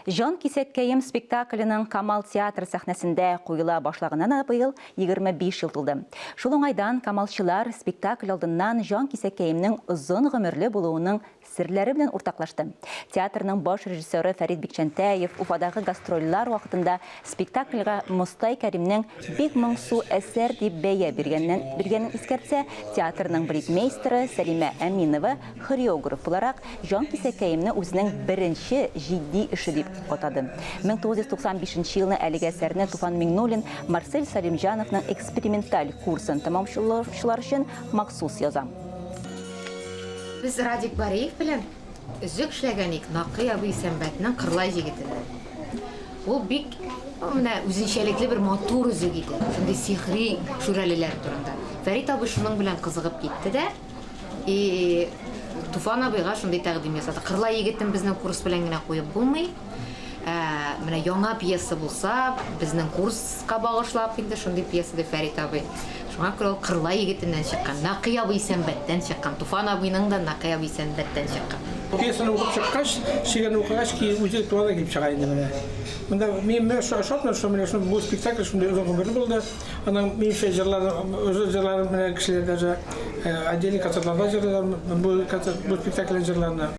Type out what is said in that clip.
Җан кисәккәем спектакленең Камал театры сәхнәсендә куела башлаганына да быел 25 ел тулды. Шул уңайдан камалчылар спектакль алдыннан Җан кисәккәемнең озын гомерле булуының серләре белән уртаклашты. Театрның баш режиссеры Фәрит Бикчәнтәев Уфадагы гастрольләр вакытында спектакльгә Мостай Кәримнең бик моңсу әсәр дип бәя биргәннән биргәнен искәртсә, театрның балетмейстеры Сәлимә Әминова Хореограф буларак, Җан кисәккәемне үзенең беренче җитди эше дип атады. 1995 нче елны әлеге әсәрне Туфан Миңнуллин Марсель Сәлимҗановның эксперименталь курсын тәмамлаучылар өчен махсус яза. Без Радик Бариев белән өзек эшләгән ик Накый абый Исәнбәтнең Кырлай җегетеннән. Ул бик менә үзенчәлекле бер матур өзек иде. Шундый сихри шүрәлеләр турында. Фәрит абый шуның белән кызыгып китте дә, И Туфан абыйга шундый тәкъдим ясады. Кырлай егетен безнең курс белән генә куеп булмый. Ә, менә яңа пьеса булса, безнең курска багышлап инде шундый пьеса дип Фәрит абый. Шуңа күрә ул Кырлай егетеннән чыккан, Накый абый Исәнбәттән чыккан, Туфан абыйның да Накый абый Исәнбәттән чыккан. Пьесаны укып чыккач, шигырьне укыгач, үзе туа да килеп чыга инде менә. Монда мин менә шатмын, что менә бу спектакль шундый озын гомерле булды. Аның минемчә җырлары, үзе җырлары менә кешеләр даже отдельный концертларда җырлыйлар бу концерт, бу спектакльнең җырларына.